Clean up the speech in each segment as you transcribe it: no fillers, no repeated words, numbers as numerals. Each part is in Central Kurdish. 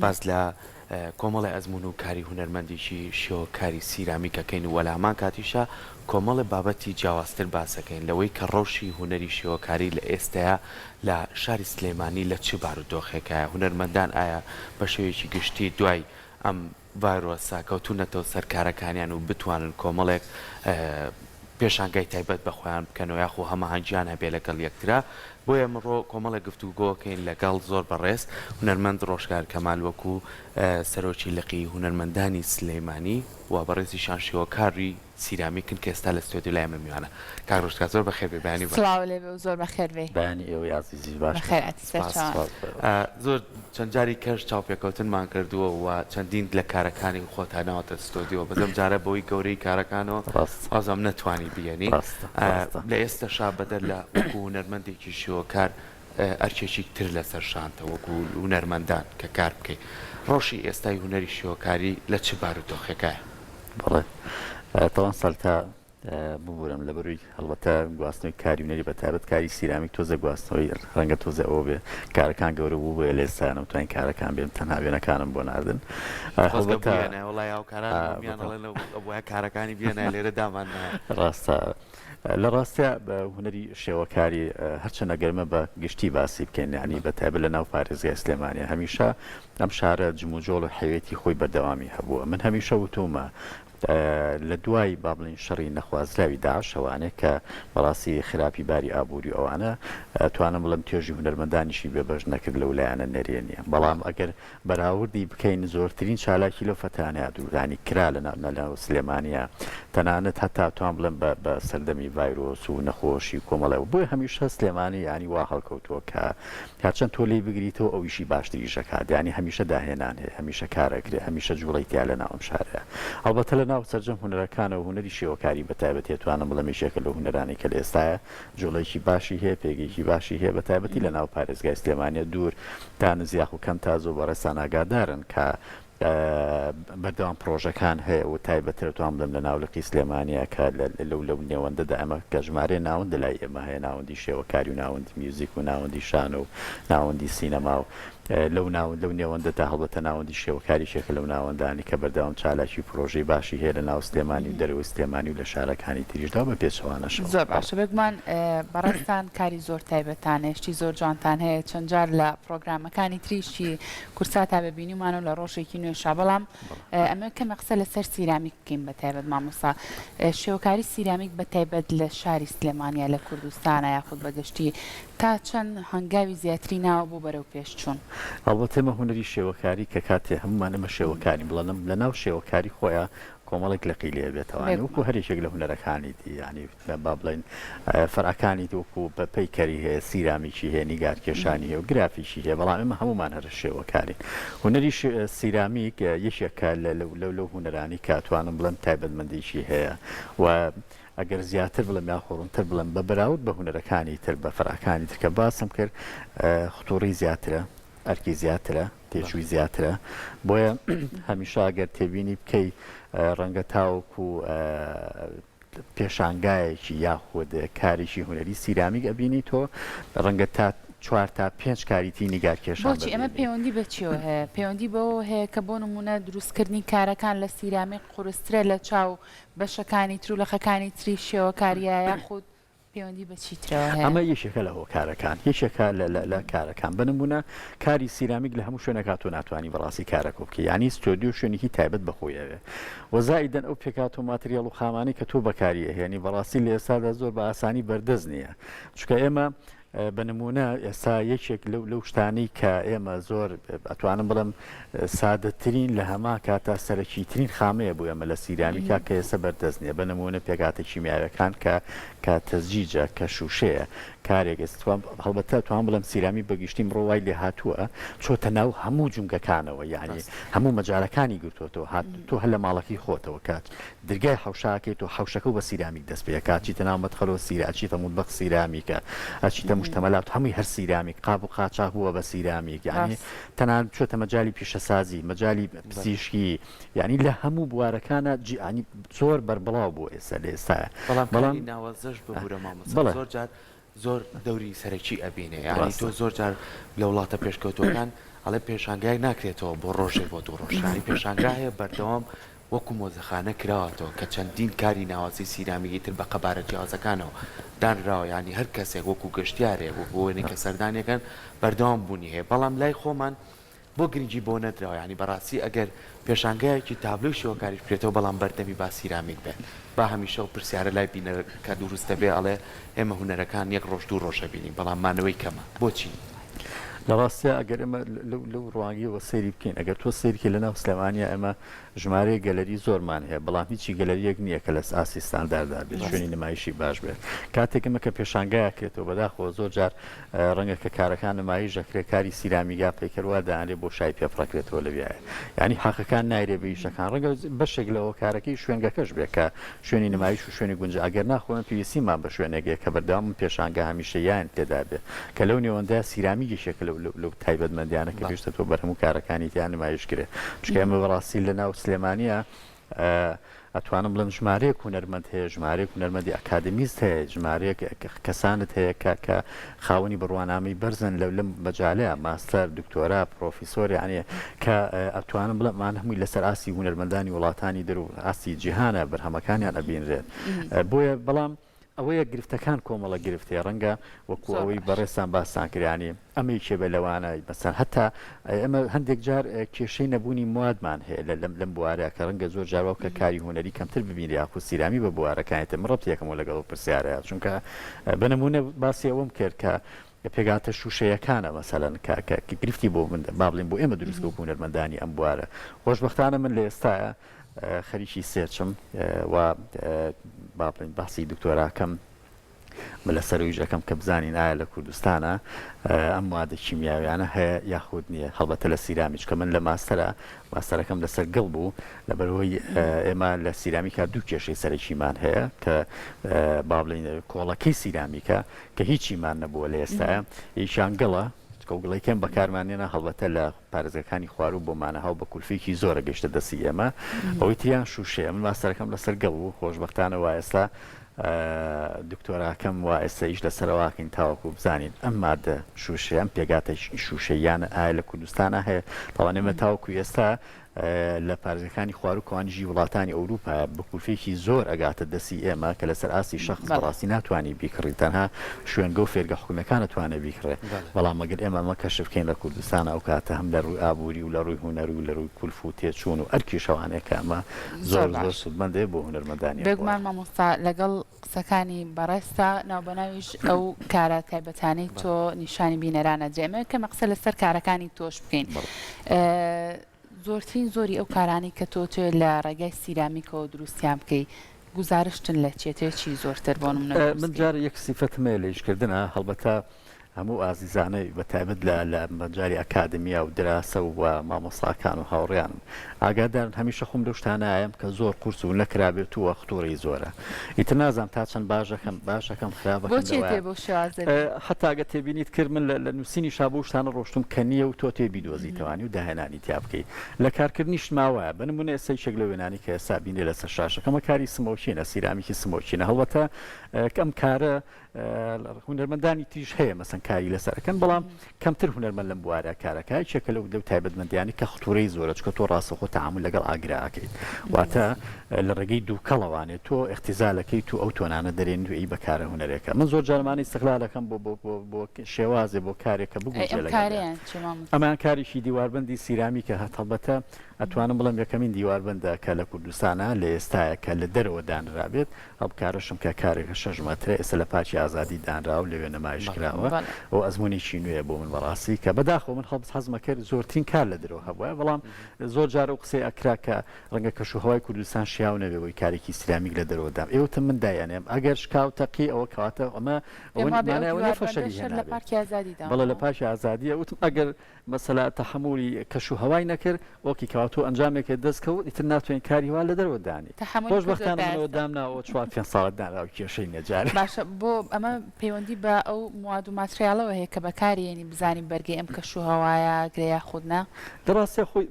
باس لە کۆمەڵێ ئەزموون و کاری هونەرمەندێکی شێوەکاری سیرامیک ئەکەین و لە هەمان کاتیشا کۆمەڵێ بابەتی جیاوازتر باس ئەکەین لەوەی کە ڕەوشی هونەری شێوەکاری لە ئێستەیا لە شاری سلێمانی لە چ بارودۆخێکایە، هونەرمەندان ئایا بە شێوەیەکی گشتی دوای ئەم ڤایرۆسە کەوتوونەتەوە سەر کارەکانیان و بتوانن کۆمەڵێک پێشانگای تایبەت بە خۆیان بکەنەوە یاخۆ هەماهەنگیان هەبێ لەگەڵ یەکترا بۆیە ئەمڕۆ کۆمەڵێک گفتوگۆکەین لەگەڵ زۆر بەڕێز هونەرمەند ڕۆژگار کەمال وەکو سەرۆکی لقی هونەرمەندانی سلەیمانی و بەڕێزیشان شێوەکاری سیرامیکن کە ئێستا لە ستۆدیۆ لای ئێمە میوانە. کاک ڕۆژگار زۆر بەخێر بێی بەیانی باش. سڵاو لێ بێ و زۆر بەخێر بێی. بەیانی ئێوەی ئازیزیش باش بەخێر ئەتی سپاس. سەرچاوان. زۆر چەند جاری کەش چاوپێکەوتنمان کردووە و چەندین لە کارەکانی خۆتا ناوەتە ستۆدیۆ بەس ئەم جارە بەوەی گەورەی کارەکانەوە ڕاستە. وازم نەتوانی بیێنی. ڕاستە ڕاستە. لە ئێستەشا بەدەر لە وەکوو هونەرمەندێکی شێوەکار ئەرکێکی تر لەسەر شانتە وەکوو هونەرمەندان کە کار بکەی. ڕەوشی ئێستای هونەری شێوەکاری لە چ بارودۆخێکایە؟ بەڵێ تاوان سەرتا ببورم لە بەروی هەڵبەتە گواستنەوەی کاری هونەری بە تایبەت کاری سیرامیک تۆزە گواستنەوەی ڕەنگە تۆزە ئەوە بێ کارەکان گەورە بوو بۆیە لە ئێستا نەمتوانی کارەکان بێم تەنها وێنەکانم بۆ ناردن خۆزگە هەڵبەتە بویەنایە وەڵای هاوکارانم هەموویان ئەڵێن ئەبوایە کارەکانی بێنایە لێرە داماننایە. ڕاستە لە ڕاستیا بە هونەری شێوەکاری هەرچەند ئەگەر ئێمە بە گشتی باسی بکەین یانی بە تایبەت لە ناو پارێزگای سلێمانی هەمیشە ئەم شارە جموجۆڵ و حەیەتی خۆی بەردەوامی هەبووە من هەمیشە وتومە لە دوای با بڵێین شەڕی نەخوازراوی داعشەوانێ کە بەڕاستی خراپی باری ئابووری و ئەوانە توانم بڵێم توێژی هونەرمەندانیشی بێبەش نەکرد لەو لایەنە نەرێنیە بەڵام ئەگەر بەراوردی بکەین زۆرترین چالاکی لەو فەترانەیا دوورانی کرا لە ناو سلێمانیا تەنانەت هەتا توان بڵێم بە بە سەردەمی ڤایرۆس و نەخۆشی و کۆمەڵێ و بۆیە هەمیشە سلێمانی یانی وا هەڵکەوتووە کە هەرچەند تۆ لێی بگریتەوە ئەو ئیشی باشتریش ئەکات یانی هەمیشە داهێنان هەیە هەمیشە کار ئەکرێ هەمیشە جوڵەی تیا لە ناو ئەم شارەیا هەڵبەتە لە ناو سەرجەم هونەرەکانەوە هونەری شێوەکاری بە تایبەتی ئەتوانم بڵێم یەکێکە لەو هونەرانەی کە لە ئێستایا جوڵەیەکی باشی هەیە پێگەیەکی باشی هەیە بە تایبەتی لە ناو پارێزگای سلێمانیە دوور تا نزیک یاخو کەم تا زۆر بەڕێزتان ئاگادارن کە بەردەوام پڕۆژەکان هەیە و تایبەتر توان بڵێم لە ناو لقی سلێمانیە کە لەو لەو نێوەندەدا ئەمە کە ژمارەیە ناوەند لای ئێمە هەیە ناوەندی شێوەکاری و ناوەندی میوزیک و ناوەندی شانۆ و ناوەندی سینەما و لەو ناوەند لەو نێوەندەدا هەڵبەتە ناوەندی شێوەکاری یەکێکە لەو ناوەندانەی کە بەردەوام چالاکی و پرۆژەی باشی هەیە لە ناو سلێمانی و دەرەوەی سلێمانی و لە شارەکانی تریشدا و بە پێچەوانەشەوە. زۆر باشە بێگومان بەڕێزتان کاری زۆر تایبەتتان هەیە شتی زۆر جوانتان هەیە چەند جار لە پڕۆگرامەکانی تریشی کوردساتا ببینیومانە و لە ڕۆژێکی نوێشا بەڵام ئەمەوێت کەمێک قسە لەسەر سیرامیک بکەین بە تایبەت مامۆستا شێوەکاری سیرامیک بە تایبەت لە شاری سلێمانیا لە کوردستانە یاخود بە گشتی تا چەند هەنگاوی زیاتری ناوە بۆ بەرەو پێش چوون؟ هەڵبەت ئێمە هونەری شێوەکاری کە کاتێ هەموومان ئێمە شێوەکارین بڵێم لە ناو شێوەکاری خۆیا کۆمەڵێک لقی لێ بێتەوە وەکو هەر یەکێک لە هونەرەکانی دی یانی با بڵێین فەرعەکانی دی وەکو بە پەیکەری هەیە سیرامیکی هەیە نیگارکێشانی هەیە و گرافیکی هەیە بەڵام ئێمە هەموومان هەر شێوەکارین هونەری سیرامیک یەکێکە لە لەو لەو هونەرانی کە ئەتوانم بڵێم تایبەتمەندیی هەیە و ئەگەر زیاتر بڵێم یاخۆ ڕوونتر بڵێم بە بەراورد بە هونەرەکانی تر بە فەرعەکانی تر کە باسم کرد ختوڕی زیاترە ئەرکی زیاترە تێچووی زیاترە بۆیە هەمیشە ئەگەر تێبینی بکەی ڕەنگە تاوەکو پێشانگایەکی یاخود کارێکی هونەری سیرامیک ئەبینی تۆ ڕەنگە تا چوار تا پێنج کاری تی نیگارکێشان بۆچی ئەمە ببینی. پەیوەندی بە چیەوە هەیە؟ پەیوەندی بەوەوە هەیە کە بۆ نموونە دروستکردنی کارەکان لە سیرامیک قورسترە لە چاو بەشەکانی تر و لقەکانی تری شێوەکارییە یاخود پەیوەندی بە چی ترەوە هەیە؟ ئەمە یەکێکە لە هۆکارەکان، یەکێکە لە لە لە کارەکان. بە نموونە کاری سیرامیک لە هەموو شوێنێکا تۆ ناتوانی بەڕاستی کارەکە بکەی، یانی ستۆدیۆ شوێنێکی تایبەت بە خۆی ئەوێ و زائیدەن ئەو پێکهاتە و ماتریاڵ و خامانەی کە تۆ بەکاری ئەهێنی بەڕاستی لە ئێستادا زۆر بە ئاسانی بەردەست نییە چونکە ئێمە بە نموونە ئێستا یەکێک لەو لەو شتانەی کە ئێمە زۆر ئەتوانم بڵێم سادەترین لە هەمان کاتا سەرەکیترین خامەیە بۆ ئێمە لە سیرامیکا کە ئێستا بەردەست نییە بە نموونە پێکهاتە کیمیاویەکان کە کە تەزجیجە کە شووشەیە کارێک ئێستا هەڵبەتە توان بڵێم سیرامی بە گشتی مڕۆ وای لێ هاتووە چۆتە ناو هەموو جومگەکانەوە یعنی هەموو مەجالەکانی گرتووەتەوە هات تۆ هەر لە ماڵەکەی خۆتەوە کات درگای حەوشە ئەکەیت و حەوشەکەو بە سیرامیک دەست پێ ئەکا ئەچیتە ناو مەدخەلەوە سیرا ئەچیتە مطبخ سیرامیکە ئەچیتە مشتەمەلات هەمووی هەر سیرامیک قاب و قاچاخ بووە بە سیرامیک یانی ڕاست. تەنانەت چۆتە مەجالی پیشەسازی مەجالی پزیشکی یانی لە هەموو بوارەکانا جی یانی زۆر بەربڵاو بووە ئێستا لە ئێستایا بەڵام بەڵام کاری ناوەزەش ببورە مامۆستا بەڵێ. زۆر جار زۆر دەوری سەرەکی ئەبینێ یانی ڕاستە. تۆ زۆر جار لە وڵاتە پێشکەوتووەکان. ئەڵێ پێشانگایەک ناکرێتەوە بۆ ڕۆژێک بۆ دوو ڕۆژ یانی پێشانگا هەیە بەردەوام وەکو مۆزەخانە کراوەتەوە کە چەندین کاری ناوازەی سیرامیکی تر بە قەبارە جیاوازەکانەوە دانراوە یانی هەر کەسێک وەکو گەشتیارێک وەکو ئەوەی کە سەردانیەکەن بەردەوام بوونی هەیە بەڵام لای خۆمان بۆ گرنگی بۆ نەدراوە یانی بەڕاستی ئەگەر پێشانگایەکی تابلۆی شێوەکاریش بکرێتەوە بەڵام بەردەمی با سیرامیک بێت با هەمیشە ئەو پرسیارە لای بینەر کە دروست دەبێ ئەڵێ ئێمە هونەرەکان یەک ڕۆژ دوو ڕۆژ ئەبینین بەڵام مانەوەی کەمە بۆچی؟ لە ڕاستیا ئەگەر ئێمە لەو ڕوانگەیەوە سەیری بکەین ئەگەر تۆ سەیری کەی لەناو سلێمانیا ئێمە ژمارەیەک گەلەری زۆرمان هەیە بەڵام هیچی گەلەریەک نییە کە لە ئاستی ستانداردا بێت شوێنی نمایشی باش بێت کاتێک ئێمە کە پێشانگایە کرێتەوە بەداخەوە زۆر جار ڕەنگە کە کارەکان نمایش دەکرێت کاری سیرامیگا پەیکەر وا دانرێ بۆشای پێ پڕەکرێتەوە لەویایە یانی حەقەکان نایرێ بە ئیشەکان ڕەنگە بەشێک لە هۆکارەکەی شوێنگەکەش بێ کە شوێنی نمایش و شوێنی گونجا ئەگەر نا خۆ ئێمە پێویستیمان بە شوێنێک هەیە کە بەردەوام پێشانگا هەمیشەییان تێدا بێ کە لەو نێوەندە سیرامیک یەکێکە لەو لەو تایبەتمەندیانە کە پێویستە تۆ بەرهەم و کارەکانی تیا نمایش کرێ چونکە ئێمە بەڕاستی لە ناو سلێمانییە ئەتوانم بڵێم ژمارەیەک هونەرمەند هەیە، ژمارەیەک هونەرمەندی ئەکادمیست هەیە، ژمارەیەک کەسانت هەیە کە کە خاوەنی بڕوانامەی بەرزن لە لەم مەجالەیە، ماستەر، دکتۆرا، پرۆفیسۆر یانی کە ئەتوانم بڵێم ئەمانە هەمووی لەسەر ئاستی هونەرمەندانی وڵاتانی در و ئاستی جیهانە بەرهەمەکانیان ئەبینرێت. بۆیە بەڵام ئەوەیە گرفتەکان کۆمەڵە گرفت هەیە ڕەنگە وەکو زۆر ئەوەی باش. بەڕێزتان باستان کرد یانی ئەمە یەکێ بێ لەوانە مەسەن هەتا ئێمە هەندێک جار کێشەی نەبوونی موادمان هەیە لە لەم لەم بوارە کە ڕەنگە زۆر جار وا کە کاری هونەری کەمتر ببینرێ یاخود سیرامی بە بوارەکانی تر من ڕەبتی ئەکەمەوە لەگەڵ ئەو پرسیارەیا چونکە بە نموونە باسی ئەوەم کرد کە پێکهاتە شووشەیەکانە مەسەلەن کە کە گرفتی بۆ من با بڵێین بۆ ئێمە دروست کە هونەرمەندانی ئەم بوارە خۆشبەختانە من لە ئێستایا خەریکی search م و با بڵێین باسی دکتۆراکەم من لە سەرویش ئەەکەم کە بزانین ئایا لە کوردستانە ئەم موادە کیمیاویانە هەیە یاخود نییە هەڵبەتە لە سیرامیچ کە من لە ماستەرە ماستەرەکەم لەسەر گڵ بوو لەبەرەوەی ئێمە لە سیرامیکا دوو کێشەی سەرەکیمان هەیە کە با بڵێین کۆڵەکەی سیرامیکە کە هیچیمان نەبووە لە ئێستاە یەکیان گڵە گڵەی کەم بەکارمانێنە هەڵبەتە لە پارێزگاکانی خواروو بۆ مانەها و بە کولفەیەکی زۆرە گەیشتە دەستی ئێمە. ئەوەی تریان شووشەیە. من ماستەرەکەم لەسەر گڵ بوو، خۆشبەختانە وا ئێستا دکتۆراکەم وا ئێستا ئیش لەسەر ئەوە ئەکەین تاوەکو بزانین ئەم مادە شووشەیە، ئەم پێکهاتە شووشەییانە ئایا لە کوردستانا هەیە؟ تاوان ئێمە تاوەکو ئێستا لە پارێزگاکانی خواروو کەوانیژی وڵاتانی ئەوروپایە بە کولفەیەکی زۆر ئەگاتە دەستی ئێمە کە لەسەر ئاستی شەخس بەڕاستی ناتوانی بیکڕی تەنها شوێنگە و فێرگە حکومیەکان ئەتوانێ بیکڕێ بەڵام ئەگەر ئێمە ئەمە کەشف بکەین لە کوردستانا ئەو کاتە هەم لە ڕووی ئابووری و لە ڕووی هونەری و لە ڕووی کولف و تێچوون و ئەرکیش ئەوانەیە کە ئەمە زۆر زۆر سوودمەندەیە بۆ هونەرمەندانی ئەم بێگومان بوارە. مامۆستا لەگەڵ قسەکانی بەڕێزتا ناوبەناویش ئەو کارە تایبەتانەی تۆ نیشانی بینەران ئەدرێ ئەمەوێت کەمە قسە لەسەر کارەکانی تۆش بکەین زۆرترین زۆری ئەو کارانەی کە تۆ تۆ لە ڕێگای سیرامیکەوە دروستیان بکەی گوزارشتن لە چیە تۆ چی زۆرتر بۆ نمونە دروست من بکەی؟ جار یەک سیفەتم هەیە لە ئیشکردنا هەڵبەتە هەموو ئازیزانەی بە تایبەت لە لە مەجالی ئەکادمیا و دراسە و مامۆستاکان و هاوڕێیانم ئاگادارن هەمیشە خۆم لەو شتانە ئەیەم کە زۆر قورس و نەکرابێت و خطوڕی زۆرە ئیتر نازانم تا چەند باش ئەکەم باش ئەکەم خراپ ئەکەم بۆچی لەوەیە ئەتەوێ بەو شێوازە بی؟ حەتا گەر تێبینیت کرد من لە نووسینیشا بەو شتانە ڕۆشتوم کە نییە و تۆ تێ بیدۆزیتەوانی و داهێنانی تیا بکەی لە کارکردنیشما وایە بە نموونە ئێستا یەکێک لەو وێنانەی کە ئێستا بینرێ لەسەر شاشەکەمە کاری سمۆکینە سیرامیکی سمۆکینە هەڵبەتە ئەم کارە هونەرمەندانی تریش هەیە مەسەن کاری لەسەر ئەکەن بەڵام کەمتر هونەرمەند لەم بوارە کارەکە یەکێکە لەو لەو تایبەتمەندیانی کە خطورەی زۆرە چکە تۆ ڕاستەخۆ تەعامول لەگەڵ ئاگرا ئەکەیت واتە لە ڕێگەی دووکەڵەوانێ تۆ اختزالەکەیت و ئەو تۆنانە دەرێنیت و ئی بە کارە هونەرێکە من زۆر جارمانە ئیستغلالەکەم بۆ بۆ بۆ بۆ شێوازێ بۆ کارێک کە ئەی بگونجێ ئەم لەگەڵیا کارەیان چیە مامۆستا؟ ئەمەیان کارێکی دیواربەندی سیرامیکە هەڵبەتە ئەتوانم بڵێم یەکەمین دیواربەندە کە لە کوردستانا لە ئێستایا کە لە دەرەوە دانرابێت ئەو کارەشم کە کارێکە شەش مەترە ئێستا لە پارکی ئازادی دانراوە و لەوێ نمایش کراوە ئەو ئەزموونێکی نوێیە بۆ من بەڕاستی کە بەداخەوە من هەڵبەت حەزمە کرد زۆرترین کار لە دەرەوە هەبوایە بەڵام زۆر جار ئەو قسەی ئەکرا کە ڕەنگە کەش و هەوای کوردستان شیاو نەبێ بۆی کارێکی سرامیک لە دەرەوە دام ئێ وتم من دایئەنێم ئەگەر شکا و تەقی ئەوە کەواتە ئەمە پێم ئەوە وابێ ئەو مانای ئەوە نیە دیواربەندەش فەشەلی هەر لە هێنابێ پارکی ئازادی بەڵێ لە دانراوە. پارکی ئازادیە وتم ئەگەر مەسەلا تەحەمولی کەش و هەوای نەکرد okay کەوا تۆ ئەنجامێکت دەست کەوت ئیتر ناتوانین کاری وا لە دەرەوە دانی تەحەمولی خۆش کردووە بەختانە تا من ئەوە ئێستا. دامناوە چوار پێنج ساڵە دانراوە کێشەی نیە جارێ. باشە بۆ ئەمە پەیوەندی بە ئەو مواد و ماتریاڵەوە هەیە کە بەکاری یەنی بزانی بەرگەی ئەم کەش و هەوایە ئەگرێ یاخود نا؟ لە ڕاستیا خۆی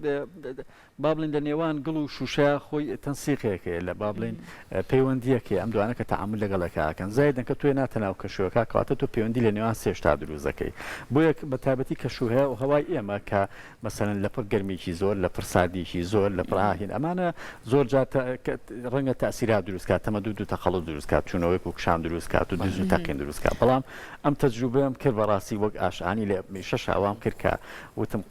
با بڵێین لە نێوان گڵ و شووشەیا خۆی تەنسیقێک هەیە لە با بڵێین پەیوەندییەک هەیە ئەم دوانە کە تەعامول لەگەڵ یەکا ئەکەن زایدەن کە تۆ ناتە ناو کەشوهەکە کەواتە تۆ پەیوەندی لە نێوان سێ شتا دروست دەکەی بۆیە بە تایبەتی کەشوهەوا و هەوای. هەوای ئێمە کە مەسەلەن لەپڕ گەرمیی زۆر، لەپڕ ساردیی زۆر، لەپڕ ئاهین ئەمانە زۆر جار ڕەنگە تەئسیرات دروست کات، تەمەدود و تەقەڵوز دروست کات، چوونەوەیەک و کشان دروست کات و درز و تەقین دروست کات. بەڵام ئەم تەجروبەیەم کرد بەڕاستی وەک ئاشانی لە شەشا وام کرد کە وتم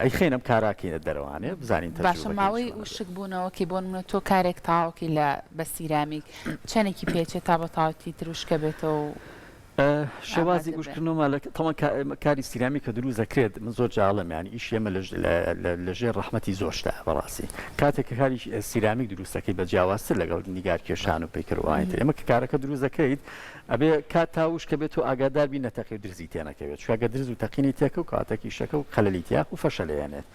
ئەیخەین ئەم کارە ئەکەینە دەرەوانێ بزانین باشە تەجروبەکەی ماوەی چۆنە بێ. وشک بوونەوەکەی بۆ نمونە تۆ کارێک تەواوکەی لە بە سیرامیک چەنێکی پێچێ تا بە تەواوەتی تر وشکە بێتەوە و شێوازی ئامادە بێ؟ وشکردنەوەمان لە تەوان کاری سیرامیک کە دروست دەکرێت من زۆر جاڵم یانی ئیشی ئێمە لە ژێر ڕەحمەتی زۆر شتە بەڕاستی کاتێک کە کاری سیرامیک دروست دەکەیت بە جیاوازتر لەگەڵ نیگار کێشان و پەیکەر و ئەوانی تر ئێمە کە کارەکە دروست دەکەیت ئەبێ کات تا وشکە بێت تۆ ئاگادار بی نەتەقی و درزی تێنەکەوێت چونکە گەر درز و تەقینی تێکەوت کەواتە ئیشەکە و خەلەلی تیا و فەشەلێنێت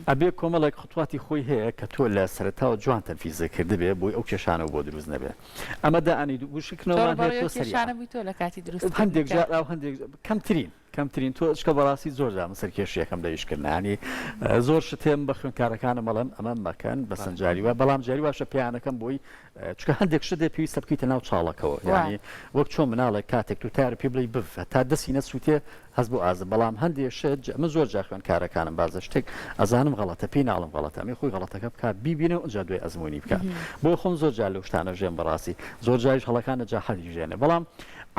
ئەبێ کۆمەڵێک خطواتی خۆی هەیە کە تۆ لە سەرەتاوە جوان تەنفیزت کردبێ بۆی ئەو کێشانەو بۆ دروست نەبێ ئەمە دائەنیت تۆ وشکنەوەمان هەیە ڕووبەڕووی تۆ ئەو سەریعە کێشانە بووی تۆ لە کاتی دروستکردنی هەندێک کار جار ئاو هەندێک کەمترین کەمترین تۆ چکە بەڕاستی زۆر جار من سەرکێشیەکەم لە ئیشکردنا ینی زۆر شت هەیە من بە خوێندکارەکانم ئەڵێم ئەمە مەکەن بەسەن جاری وا بەڵام جاری واشە پێیانەکەم بۆی چونکە هەندێک شت هەیە پێویستە بکەیتە ناو چاڵەکەوە یانی وەک چۆن مناڵێک کاتێک تۆ تایەر پێ بڵێی بف هەتا دەستی نەسووتێ هەست بۆ ئازە بەڵام هەندێ شت من زۆر جار خوێندکارەکانم بازە شتێک ئەزانم غەڵەتە پێی ناڵم غەڵەتە ئەمێ خۆی غەڵەتەکە بکات بیبینێ و ئینجا دوای ئەزموونی بکات بۆ خۆم زۆر جار لەو شتانە ژێم بەڕاستی زۆر جاریش هەڵەکان نەجاحەتی ژێنێ بەڵام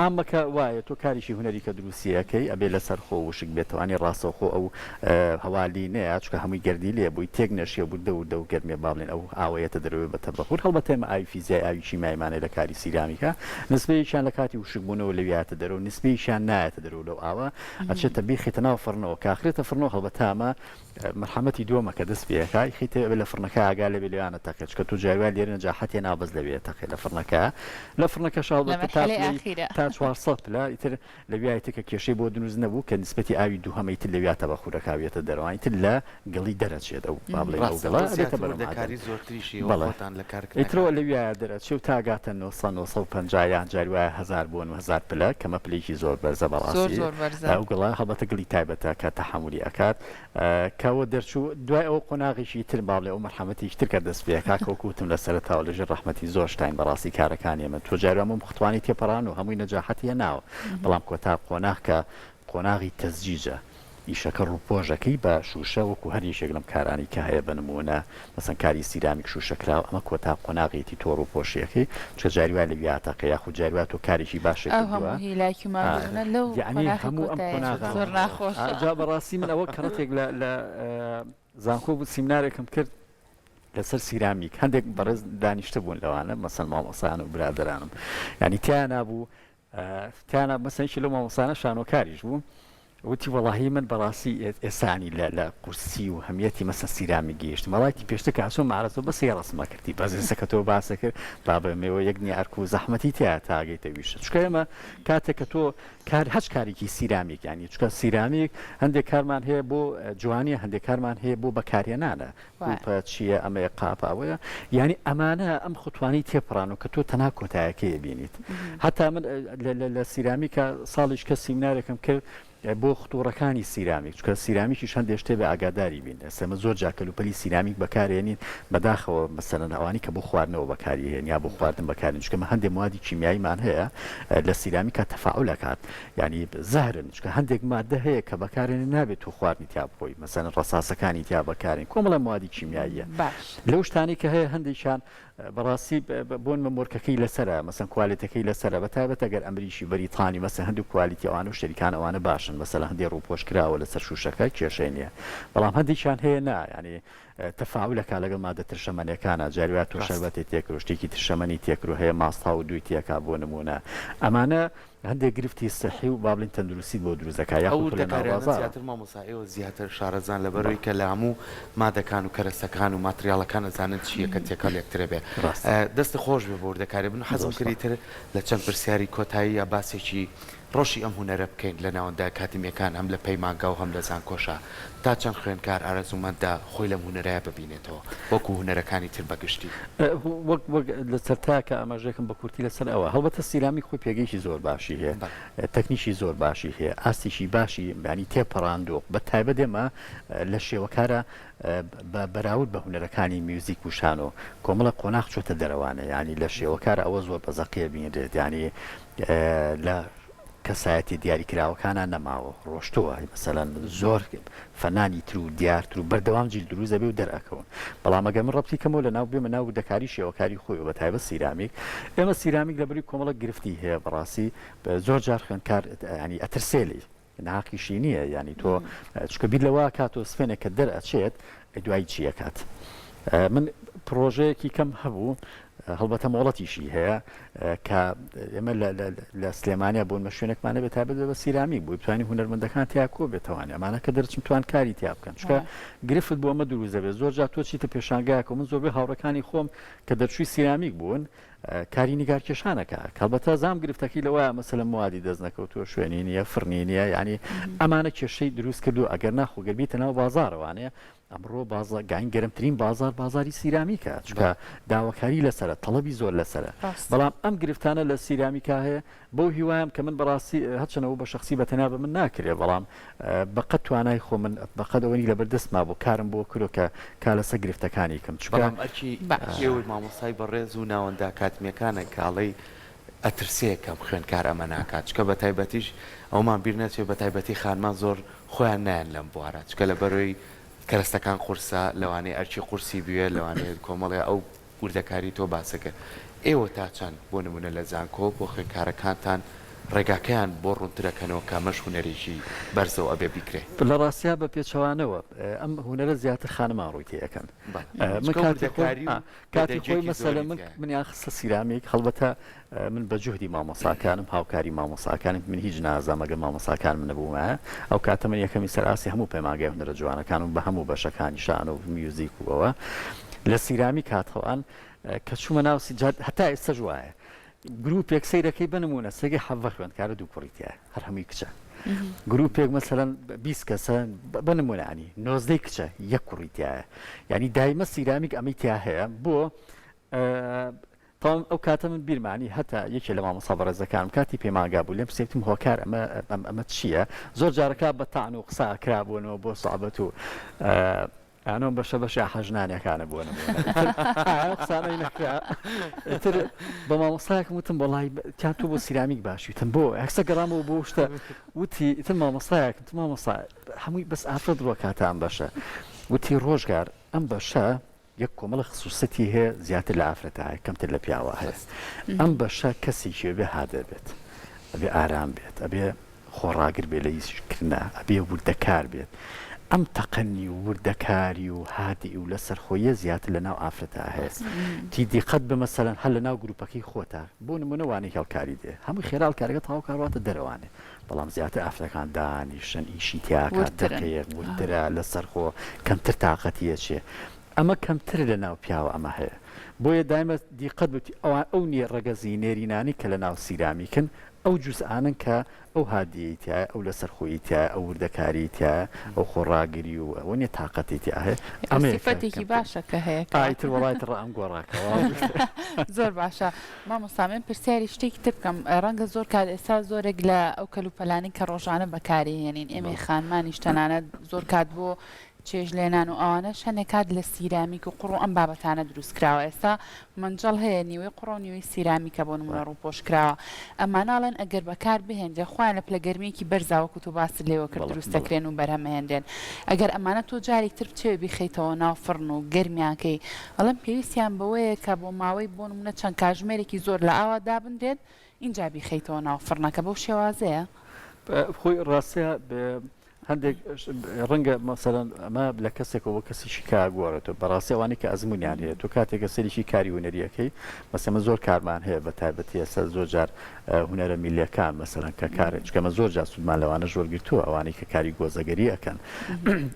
عامەکە وایە تۆ کارێکی هونەری کە دروستی ئەکەی ئەبێ لەسەر خۆ وشک بێتەوانی ڕاستەوخۆ ئەو هەوا لی نەیا چونکە هەمووی گەردی لێ بووی تێک نەشێ وردە وردە و گەرمێ با بڵێن ئەو ئاوە یەتە دەرەوەی بە تەبەخور هەڵبەتە ئێمە ئاوی فیزیای ئاوی کیمیاییمان هەیە لە کاری سیرامیکا نسبەیەکیان لە کاتی وشک بوونەوە لەوی یاتە دەرەوە نسبەیەکیان نایەتە دەرەوە لەو ئاوە ئەچێتە بیخەیتە ناو فڕنەوە کە ئەخرێتە فڕنەوە هەڵبەتە ئەمە مەرحەمەتی دووەمە کە دەست پێ ئەکا ئیخەیتە ئەبێ لە فڕنەکە ئاگا لێ بێ لەویانە تەقێ چونکە تۆ جاری وایە لێرە نەجاحەتێ نا بەس لەوێ تەقێ لە فڕنەکە لە فڕنەکەش لە هەڵبەتە تا مەرحەلەی پلەی ئاخیرە. تا 400 پلە ئیتر لەویا ئیتر کە کێشەی بۆ دروست نەبوو کە نیسبەتی ئاوی دووهەمە ئیتر لەویا تەبەخورەکە وێتە دەرەوە ئیتر لە گڵی دەرەچێت ئەو با بڵێین ئەو ڕاستە گڵە ئەوە ئەبێتە زیاتر بەرەو مەعدەن وردەکاری زۆرتریشی ئێوە بەڵێ خۆتان لە ئیترەوە کارکردنەکان. لەویایە دەرەچێ و تا ئەگاتە 900 950 یان جاری وایە هەزار بۆ هەزار پلە کەمە پلەیەکی زۆر بەرزە زۆر بەڕاستی زۆر بەرزە. ئەو گڵە هەڵبەتە گڵی تایبەتە کە تەحەمولی ئەکات کە وە دەرچوو دوای ئەوە قۆناغێکی تر با بڵێ ئەو مەرحەمەتێکی تر کە دەست پێ ئەکا کە وەکو وتم لە سەرەتاوە لە ژێر ڕەحمەتی زۆر شتاین بەڕاستی کارەکانی ئێمە تۆ جاری وا هەموو مختوانی تێپەڕان و هەمووی نەجاحەتی هێناوە بەڵام کۆتا قۆناغ کە قۆناغی تەزجیجە ئیشەکە ڕووپۆشەکەی بە شووشە وەکو هەر یەکێک لەم کارانەی کە هەیە بە نموونە مەسەن کاری سیرامیک شووشە کراوە ئەمە کۆتا قۆناغیەتی تۆ ڕووپۆشیەکەی چونکە جاری وایە لەویا ئەتەقێ یاخود جاری وایە تۆ کارێکی باشت ئەو کردووە هەموو هیلاکی و ماندووبوونە لەو یەعنی قۆناغی هەموو ئەم کۆتایە قۆناغانە زۆر ناخۆشە. جا بەڕاستی من ئەوە کەڕەتێک لە لە زانکۆ بوو سیمنارێکم کرد لەسەر سیرامیک هەندێک بەڕێز دانیشتبوون لەوانە مەسەن مامۆسایان و برادەرانم یعنی تیانا بوو تیانا مەسەن یەکی لەو مامۆستانە شانۆکاریش بوو وتی وەڵاهی من بەڕاستی ئێسانی لە لە قورسی و هەمیەتی مەسە سیرامی گەیشتم وەڵاتی پێشتر کە ئەچووم مەعرەزەوە بەس یە ڕەسمە کردی بەس ئێستا کە تۆ باسە کرد بابە مێوە یەک نیە ئەرک و زەحمەتی تایە تا ئەگەیتە ویشە چونکە ئێمە کاتێک کە تۆ کار هەچ کارێکی سیرامیک یانی چونکە سیرامیک هەندێک کارمان هەیە بۆ جوانیە هەندێک کارمان هەیە بۆ بەکارهێنانە کوپە چییە ئەمەیە قاپە ئەوەیە یانی ئەمانە ئەم خوتوانەی تێپەڕان و کە تۆ تەنها کۆتایەکەی بینیت هەتا من لە سیرامیکە ساڵیش کە سیمنارێکم کرد بۆ ختوڕەکانی سیرامیک چونکە سیرامیکیش هەندێک شتێ بە ئاگاداری بین ئێستا ئێمە زۆر جار کەلوپەلی سیرامیک بەکارێنین بەداخەوە مەسەلەن ئەوانی کە بۆ خواردنەوە بەکاری هێن یا بۆ خواردن بەکارین چونکە مە هەندێک موادی کیمیاییمان هەیە لە سیرامیکا تەفاعول ئەکات یانی زەهرن چونکە هەندێک مادە هەیە کە بەکارێنێ نابێت تۆ خواردنی تیا بخۆی مەسەلەن ڕەساسەکانی تیا بەکارێن کۆمەڵە موادی کیمیاییە باش. لەو شتانەی کە هەیە هەندێکیان بەڕاستی بۆن مە مۆرکەکەی لەسەرە مەسەن کوالێتەکەی لەسەرە بە تایبەت ئەگەر ئەمریکی بەریتانی مەسەن هەندوو quality ئەوانە و شەریکان ئەوانە باشن مەسەلەن هەندێ ڕووپۆش کراوە لەسەر شووشەکە کێشەی نییە بەڵام هەندێکیان هەیە نا یانی تەفاعول ئەکا لەگەڵ مادە ترشەمەنیەکانا جاری وایە تۆ ڕاستە. شەربەتێ تێکرو شتێکی ترشەمەنی تێکرو هەیە ماستاو و دووی تێکا بۆ نموونە ئەمانە هەندێک گرفتی سحی و با بڵێین تەندروستیت بۆ دروست دەکات ئەو یاخود تۆ لە ناو وردەکاریانە بازاڕ. زیاتر مامۆستا ئێوە زیاتر شارەزان لەبەرئەوەی کە لە هەموو مادەکان و کەرەستەکان و ماتریاڵەکان ئەزانن چییە کە تێکەڵ یەکترە بێ ڕاستە. دەستت خۆش بێ بۆ وردەکاری من حەزم زۆر کرد سوپاس. ئیتر لە چەند پرسیاری کۆتایی یا باسێکی ڕەوشی ئەم هونەرە بکەین لە ناوەندە ئەکادیمیەکان هەم لە پەیمانگا و هەم لە زانکۆشا تا چەند خوێندکار ئارەزوومەندە خۆی لەم هونەرەیا ببینێتەوە وەکو هونەرەکانی تر بە گشتی؟ وەک وەک لە سەرتا کە ئاماژەیەکم بە کورتی لەسەر ئەوە هەڵبەتە سیرامیک خۆی پێگەیەکی زۆر باشی هەیە تەکنیکی زۆر باشی هەیە ئاستێکی باشی یانی تێپەڕاندووە بە تایبەت ئێمە لە شێوەکارە بە بەراورد بە هونەرەکانی میوزیک و شانۆ کۆمەڵە قۆناغ چۆتە دەرەوانە یانی لە شێوەکارە ئەوە زۆر بە زەقیە بینرێت یانی لە. کەسایەتیە دیاریکراوەکانا نەماوە ڕۆشتووە مەسەلەن زۆر فەنانی تر و دیارتر و بەردەوام جیل دروست ئەبێ و دەرئەکەون بەڵام ئەگەر من ڕەبتی کەمەوە لە ناو بێمە ناو وردەکاری شێوەکاری خۆی و بە تایبەت سیرامیک ئێمە سیرامیک لە بەری کۆمەڵە گرفتی هەیە بەڕاستی زۆر جار خوێندکار ینی ئەترسێ لێی ناحەقیشی نییە یانی تۆ چونکە بیر لەوە کات و سپێنێک کە دەرئەچێت دوای چی ئەکات من پڕۆژەیەکی کەم هەبوو هەڵبەتە مۆڵەتیشی هەیە کە ئێمە لە سلێمانیا بوون مە شوێنێکمانە بێت تابێت بە سیرامیک بوو بتوانانی هونەرمەندەکان تیا کۆ بێتوانێ ئەمانە کە دەرچم توان کاری تیا بکەن چکە گرفت بۆ ئەمە دروست دەبێت زۆر جار تۆ چیتە پێشانگایەکە من زۆربەی هاوڕەکانی خۆم کە دەرچووی سیرامیک بوون کاری نیگارکێشان ئەکا کەڵبەتە زام گرفتەکەی لەوەیە مەسەلەن موادی دەست نەکەوتووە شوێنی نییە فڕنی نییە یعنی ئەمانە کێشەی دروست کردو ئەگەر ناخۆ گەر بیتە ناو بازاڕەوانەیە ئەمڕۆ بازا گاین گەرمترین بازار بازاری سیرامیکە چونکە داواکاری لەسرە تەڵەبی زۆر لەسرە بەڵام ئەم گرفتانە لە سیرامیکا هەیە بەو هیوایم کە من بەڕاستی هەرچەنەوە بە شخصی بە تەنیا بە من ناکرێ بەڵام بەقەد توانای خۆ من بەقەد ئەوەی لەبەر دەستما بۆ کارم بۆ کرۆ کە کا لەسەر گرفتەکانی کەم چونکە بەڵام ئەرکی ئێوەی مامۆستای بەڕێز و ناوەندە ئەکادمیەکانە کە ئەڵێی ئەترسێ کەم خوێندکار ئەمە ناکات چونکە بەتایبەتیش ئەوەمان بیر نەچێ بەتایبەتی خانمان زۆر خۆیان نایەن لەم بوارە چونکە لەبەرەی کەرەستەکان قورسە لەوانەیە ئەرکی قورسی بوێ لەوانەیە کۆمەڵێ ئەو وردەکاری تۆ باسەکرد ئێوە تا چەند بۆ نمونە لە زانکۆ بۆ خوێندکارەکانتان ڕێگاکەیان بۆ ڕونترەکەنەوە کە ئەمەش هونەرێکی بەرزە و ئەبێ بیکرێ؟ لە ڕاستیا بە پێچەوانەوە ئەم هونەرە زیاتر خانمان ڕووی تێ ئەکەن. بەڵێ من چونکە کاتی خۆی وردەکاری و کاتی خۆی بێدەنگیەکی مەسەلەن زۆری من تیایە. منیان خستە سیرامیک هەڵبەتە من بە جوهدی مامۆساکانم هاوکاری مامۆساکانم من هیچ نازانم ئەگەر مامۆساکانم نەبوومایە ئەو کاتە من یەکەمی سەر ئاستی هەموو پەیمانگای هونەرە جوانەکانم بە هەموو بەشەکانی شانۆ و میوزیک و ئەوە لە سیرامیک هاتەوان کە چوومە ناو جا هەتا ئێستەش وایە گروپێک سەیرەکەی بە نموونە سێگەی حەڤە خوێندکارە دوو کوڕی تیایە هەر هەمووی کچە گروپێک مەسەلەن 20 کەسە بە نموونە ینی نۆزدەی کچە یەک کوڕی تیایە یعنی دایمە سیرامیک ئەمەی تیا هەیە بۆ تەواو ئەو کاتە من بیرمانی هەتا یەکێ لە مامۆستا بەڕێزەکانم کاتی پەیمانگا بوو لێم پرسی وتم هۆکار ئەمە ئەمە چییە زۆر جارەکە بە تان و قسە کرابوونەوە بۆ سوعبەت و ئانۆم بەشە بەشە حەژنانەکانە بۆ نموونە ئەو قسانەی نەکرا ئیتر بە مامۆستایەکم وتم وەڵای تیان تۆ بۆ سیرامیک باشی وتم بۆ یەکسەر گەڕامەوە بۆ شتە وتی ئیتر مامۆستایەکم وتم مامۆستا هەمووی بەس ئافرەت ڕۆ کاتە ئەم بەشە وتی ڕۆژگار ئەم بەشە یەک کۆمەڵە خسوسەتی هەیە زیاتر لە ئافرەتا هەیە کەمتر لە پیاوە هەیە ئەم بەشە کەسێکی ئەبێ هادە بێت ئەبێ ئارام بێت ئەبێ خۆڕاگر بێت لە ئیش کردنا ئەبێ وردەکار بێت ئەم تەقەنی و وردەکاری و هادی و لەسەرخۆیە زیاتر لە ناو ئافرەتا هەیە تی دیقەت بە مەسەلەن هەر لە ناو گروپەکەی خۆتا بۆ نمونە وانەی هێڵکاری دێ هەمووی خێرا هێڵکارەکە تەواو کە ڕواتە دەرەوانێ بەڵام زیاتر ئافرەتەکان دانیشن ئیشی تیاکات وردترن. دەقەیەک وردترە لەسەرخۆ کەمتر تاقەتی ئەچێ ئەمە کەمتر لە ناو پیاوە ئەمە هەیە بۆیە دایمە دیقەت بتی ئەوان ئەو نێ ڕەگەزی نێرینانەی کە لە ناو سیرامیکن ئەو جوزئانەن کە ئەو هادیەی تیایە ئەو لەسەرخۆیی تیایە ئەو وردەکاریی تیایە ئەو خۆڕاگری و ئەوە نیە تاقەتی تیا هەیە ئەمەیە کە سیفەتێکی کەمتر باشە کە هەیە ئا کە ئیتر وەڵا ئیتر ڕام گۆڕاکەوە زۆر باشە مامۆستا من پرسیاری شتێکی تر بکەم ڕەنگە زۆر کات ئێستا زۆرێک لە ئەو کەلوپەلانەی کە ڕۆژانە بەکاری هێنین ئێمەی بەڵێ خانمانیش تەنانەت زۆر کات بۆ چێژ لێنان و ئەوانەش هەنێ کات لە سیرامیک و قوڕ و ئەم بابەتانە دروست کراوە ئێستا مەنجەڵ هەیە نیوەی قوڕە و نیوەی سیرامیکە بۆ نمونە ڕووپۆش کراوە ئەمانە ئەڵێن ئەگەر بەکار بهێنرێ خۆیان لە پلە گەرمیەکی بەرزا وەکو تۆ باست لێوە کرد دروست دەکرێن و بەرهەم ئەهێنرێن ئەگەر ئەمانە تۆ جارێک تر بچێ بیخەیتەوە ناو فڕن و گەرمیان کەی ئەڵێن پێویستیان بەوەیە کە بۆ ماوەی بۆ نمونە چەند کاژمێرێکی زۆر لە ئاوا دابنرێت ئینجا بیخەیتەوە ناو فڕنەکە بەو شێوازەیە؟ خۆی ڕاستە هەندێک ڕەنگە مەسەلەن ئەمە لە کەسێکەوە بۆ کەسێکی کە گۆڕێتەوە بەڕاستی ئەوانەی کە ئەزمونیان هەیە تۆ کاتێک کە سەرێکی کاری هونەریەکەی مەسەلەن ئێمە زۆر کارمان هەیە بە تایبەتی ئێستا زۆر جار هونەرە میللیەکان مەسەلەن کە کارێک چونکە ئەمە زۆر جار سوودمان لەوانەش وەرگرتووە ئەوانەی کە کاری گۆزەگەری ئەکەن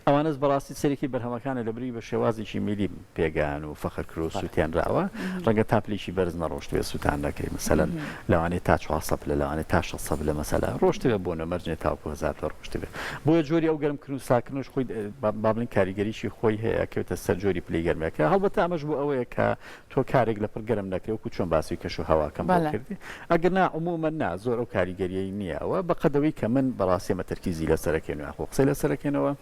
ئەوانەش بەڕاستی سەرێکی بەرهەمەکانە لە بری بە شێوازێکی میلی پێگان و فەخر کرۆ سووتێنراوە ڕەنگە تا پلێکی بەرز نەڕۆشتبێ سووتان نەکەی مەسەلەن لەوانەیە تا 400 پلە لەوانەیە تا 600 پلە مەسەلە ڕۆشتبێ بۆ نە مەرج نیە تاوەکو 1000 پلە ڕۆشتبێ بۆیە جۆری ئەو گەرمکردن و ساکردنەش خۆی با بڵێین کاریگەریی خۆی هەیە ئەکەوێتە سەر جۆری پلەی گەرمیەکە هەڵبەتە ئەمەش بۆ ئەوەیە کە تۆ کارێک لەپڕ گەرم نەکرێ وەکو چۆن باسی کەش و هەواکەم بۆ کردی ئەگەر نا عموما نا زۆر ئەو کاریگەریەی نییە ئەوە بەقەدەوەی کە من بەڕاستی ئەمە تەرکیزی لەسەرەکەین و یاخۆ قسەی لەسەرەکەینەوە.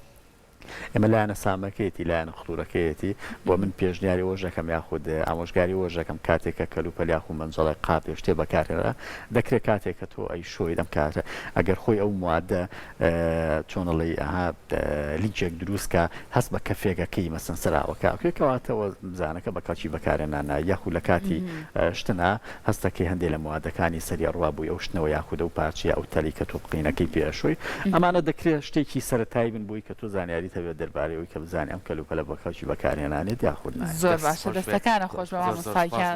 ئێمە لایەنە سامەکەیەتی لایەنە خطورەکەیەتی بۆ من پێشنیاری ئەوەش دەکەم یاخود ئامۆژگاری ئەوەش دەکەم کاتێک کە کەلوپەل یاخود مەنجەڵێک قاپێ شتێ بەکارهێنرا دەکرێت کاتێک کە تۆ ئەیشۆیت ئەم کاتە ئەگەر خۆی ئەو موادە چۆن ئەڵێی ئەها لینکێک دروست کە هەست بە کەفێکەکەی مەسەن سەراوەکە ئەکرێت کەواتەوە زانەکە بە کەڵکی بەکارهێنانە یاخود لە کاتی شتنا هەستەکەی هەندێ لە موادەکانی سەری ئەڕوا بووی ئەو شتنەوە یاخود ئەو پارچەیە ئەو تەلی کە تۆ قینەکەی پێ ئەشۆی ئەمانە دەکرێت شتێکی سەرەتایی بن بۆی کە تۆ زانیاریت هەبێت دەربارەی ئەوی کە بزانی ئەم کەلوپەلە بە کەڵکی بەکارهێنانێت یاخود نایەت. زۆر دەست باشە خۆش بێت دەستەکانە خۆش بە زۆر زۆر مامۆستا سوپاس گیان.